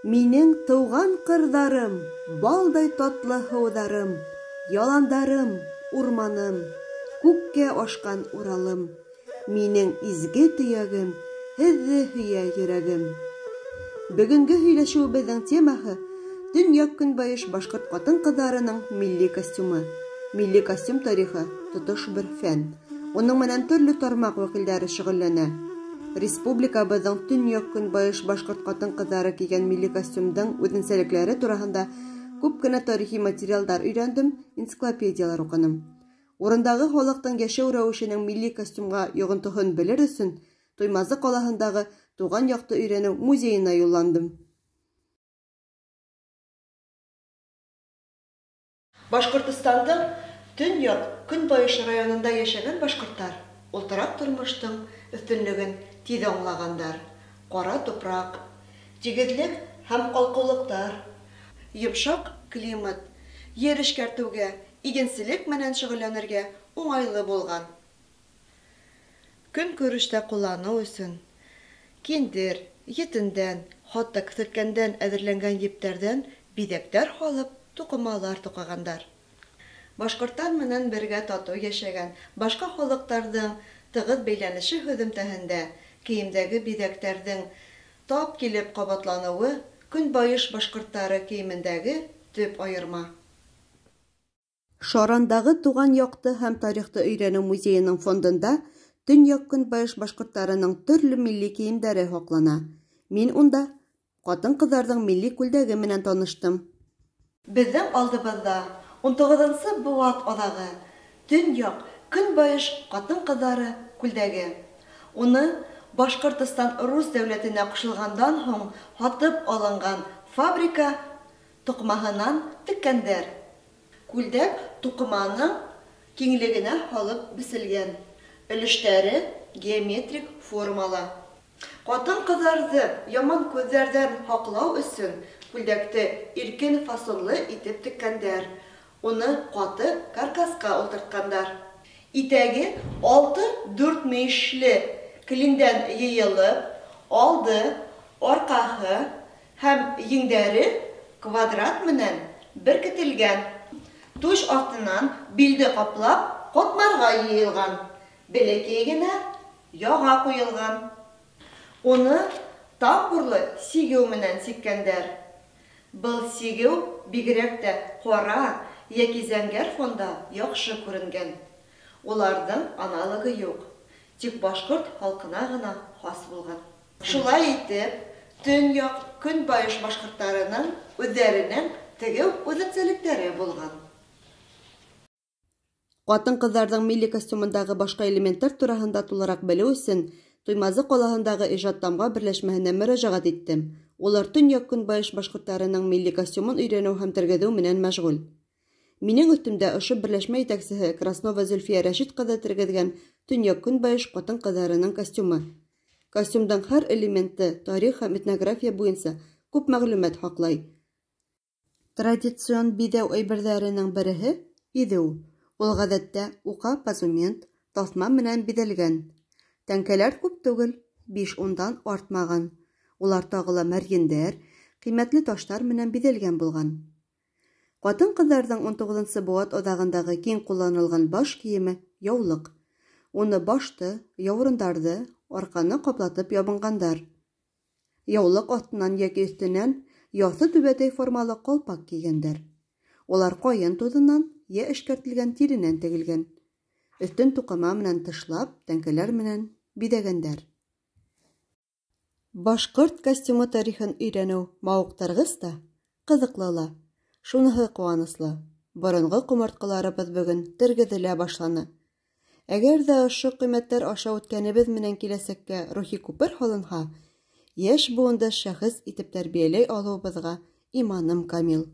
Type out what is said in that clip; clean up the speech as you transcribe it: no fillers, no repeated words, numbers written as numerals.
Минең тыуған ҡырҙарым, балдай татлы һыуҙарым, яландарым, урманым, күккә ашҡан Уралым, минең изге төйәгем, һеҙҙе һөйә йөрәгем. Бөгөнгө һөйләшеүебеҙҙең темаһы — төньяҡ-көнбайыш башҡорт ҡатын-ҡыҙҙарының милли костюмы. Милли костюм тарихы тотош бер фән. Уның менән төрлө тармаҡ вәкилдәре шөғөлләнә. Республикабыҙҙың төньяҡ-көнбайыш башҡорт ҡатын-ҡыҙҙары кейгән милли костюмдың үҙенсәлектәре тураһында күп кенә тарихи материалдар өйрәндем, энциклопедиялар уҡыным. Урындағы халыҡтың йәшәү рәүешенең милли костюмға йоғонтоһон белер өсөн Туймазы ҡалаһындағы тыуған яҡты өйрәнеү музейына юлландым. Башҡортостандың төньяҡ-көнбайыш районында йәшәгән башҡорттар ултыраҡ тормоштоң өҫтөнлөгөн тиҙ аңлағандар. Ҡара тупраҡ, тигеҙлек һәм ҡалҡыулыҡтар, йомшаҡ климат, ер эшкәртеүгә, игенселек менән шөғөлләнергә уңайлы булған. Көнкүрештә ҡулланыу өсөн киндер, етендән, хатта кеҫәрткәндән әҙерләнгән ептәрҙән биҙәктәр һалып туҡымалар туҡығандар. Башҡорттар менән бергә татыу йәшәгән башҡа халыҡтарҙың тығыҙ бәйләнеше һөҙөмтәһендә кейемдәге биҙәктәрҙең тап килеп ҡабатланыуы көнбайыш башҡорттары кейемендәге төп айырма. Шарандағы тыуған яҡты һәм тарихты өйрәнеү музейының фондында төньяҡ-көнбайыш башҡорттарының төрлө милли кейемдәре һаҡлана. Мин унда ҡатын-ҡыҙҙарҙың милли күлдәге менән таныштым. Беҙҙең алдыбыҙҙа 19-нсы быуат аҙағы төньяҡ-көнбайыш ҡатын-ҡыҙҙары күлдәге. Уны Башҡортостан рус дәүләтенә ҡушылғандан һуң һатып алынған фабрика туҡымаһынан теккәндәр. Күлдәк туҡыманың киңлегенә һалып беселгән. Өлөштәре геометрик формала. Ҡатын-ҡыҙҙарҙы яман күҙҙәрҙән һаҡлау өсөн күлдәкте иркен фасонлы итеп теккәндәр. Уны ҡаты каркасҡа ултыртҡандар. Итәге 6 дүртмөйөшлө клиндән йыйылып, алды, арҡаһы һәм еңдәре квадрат менән беркетелгән. Түш аҫтынан билде ҡаплап ҡатмарға йыйылған, бәләкәй генә яға ҡуйылған. Уны тамбурлы сигеү менән сиккәндәр. Был сигеү бигерәк тә ҡара йәки зәңгәр фонда яҡшы күренгән. Уларҙың аналогы юҡ, тик башҡорт халҡына ғына хас булған. Шулай итеп, төньяҡ-көнбайыш башҡорттарының үҙҙәренең тегеү үҙенсәлектәре булған. Ҡатын-ҡыҙҙарҙың милли костюмындағы башҡа элементтар тураһында тулыраҡ белеү өсөн Туймазы ҡалаһындағы Ижад тамға берләшмәһенә мөрәжәғәт иттем. Улар төньяҡ-көнбайыш башҡорттарының милли костюмын өйрәнеү һәм тергеҙеү менән мәшғүл. Минең өҫтөмдә ошо берләшмә етәксеһе Краснова Зөлфиә Рәшит ҡыҙы тергеҙгән төньяҡ-көнбайыш ҡатын-ҡыҙҙарының костюмы. Костюмдың һәр элементы тарих һәм этнография буйынса күп мәғлүмәт һаҡлай. Традицион биҙәү әйберҙәренең береһе — иҙеү. Ул ғәҙәттә уҡа позумент, таҫма менән биҙәлгән. Тәңкәләр күп түгел, 5-10-дан артмаған. Улар тағы ла мәрйендәр, ҡиммәтле таштар менән биҙәлгән булған. Ҡатын-ҡыҙҙарҙың 19-нсы быуат аҙағындағы киң ҡулланылған баш кейеме — яулыҡ. Уны башты, яурындарҙы, арҡаны ҡаплатып ябынғандар. Яулыҡ аҫтынан йәки өҫтөнән яҫы түбәтәй формалы ҡалпаҡ кейгәндәр. Улар ҡайын туҙынан йә эшкәртелгән тиренән тегелгән. Өҫтөн туҡыма менән тышлап, тәңкәләр менән биҙәгәндәр. Башҡорт костюмы тарихын өйрәнеү мауыҡтырғыс та, ҡыҙыҡлы ла. Шуныһы ҡыуаныслы: боронғо ҡомартҡыларыбыҙ бөгөн тергеҙелә башланы. Әгәр ҙә ошо ҡиммәттәр аша үткәнебеҙ менән киләсәккә рухи күпер һалынһа, йәш быуынды шәхес итеп тәрбиәләй алыуыбыҙға иманым камил.